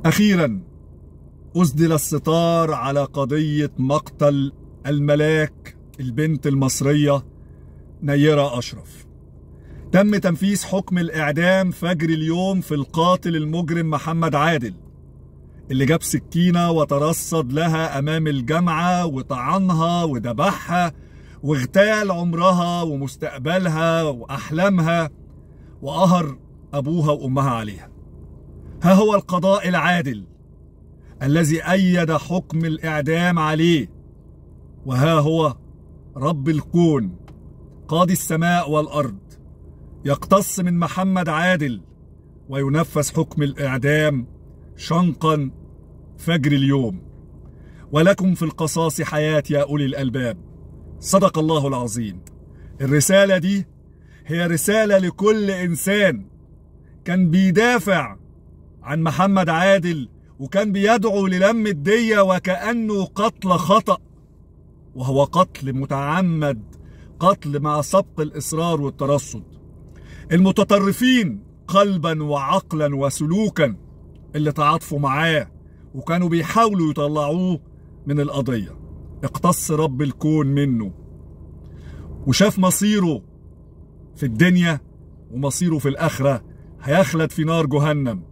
أخيرا أسدل الستار على قضية مقتل الملاك البنت المصرية نيرة أشرف. تم تنفيذ حكم الإعدام فجر اليوم في القاتل المجرم محمد عادل، اللي جاب سكينة وترصد لها أمام الجامعة وطعنها وذبحها واغتال عمرها ومستقبلها وأحلامها وقهر أبوها وأمها عليها. ها هو القضاء العادل الذي أيد حكم الإعدام عليه، وها هو رب الكون قاضي السماء والأرض يقتص من محمد عادل وينفذ حكم الإعدام شنقا فجر اليوم. ولكم في القصاص حياة يا أولي الألباب. صدق الله العظيم. الرسالة دي هي رسالة لكل إنسان كان بيدافع عن محمد عادل وكان بيدعو للم الدية وكأنه قتل خطأ، وهو قتل متعمد، قتل مع سبق الإصرار والترصد. المتطرفين قلبا وعقلا وسلوكا اللي تعاطفوا معاه وكانوا بيحاولوا يطلعوه من القضية، اقتص رب الكون منه وشاف مصيره في الدنيا ومصيره في الآخرة، هيخلد في نار جهنم،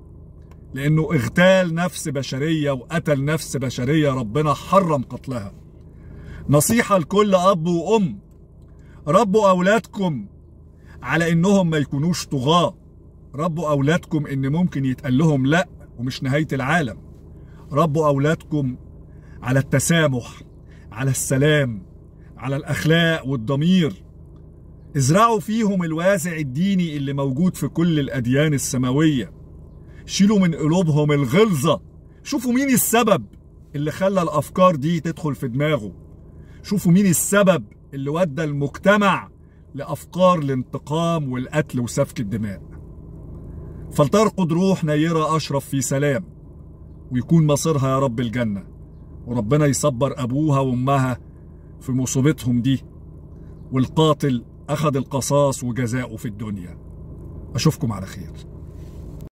لأنه اغتال نفس بشرية وقتل نفس بشرية ربنا حرم قتلها. نصيحة لكل أب وأم: ربوا أولادكم على إنهم ما يكونوش طغاة، ربوا أولادكم إن ممكن يتقال لهم لأ ومش نهاية العالم، ربوا أولادكم على التسامح، على السلام، على الأخلاق والضمير. ازرعوا فيهم الوازع الديني اللي موجود في كل الأديان السماوية. شيلوا من قلوبهم الغلظة. شوفوا مين السبب اللي خلى الأفكار دي تدخل في دماغه، شوفوا مين السبب اللي ودى المجتمع لأفكار الانتقام والقتل وسفك الدماء. فلترقد روح نيرة أشرف في سلام، ويكون مصيرها يا رب الجنة، وربنا يصبر أبوها وأمها في مصيبتهم دي، والقاتل أخذ القصاص وجزاؤه في الدنيا. أشوفكم على خير.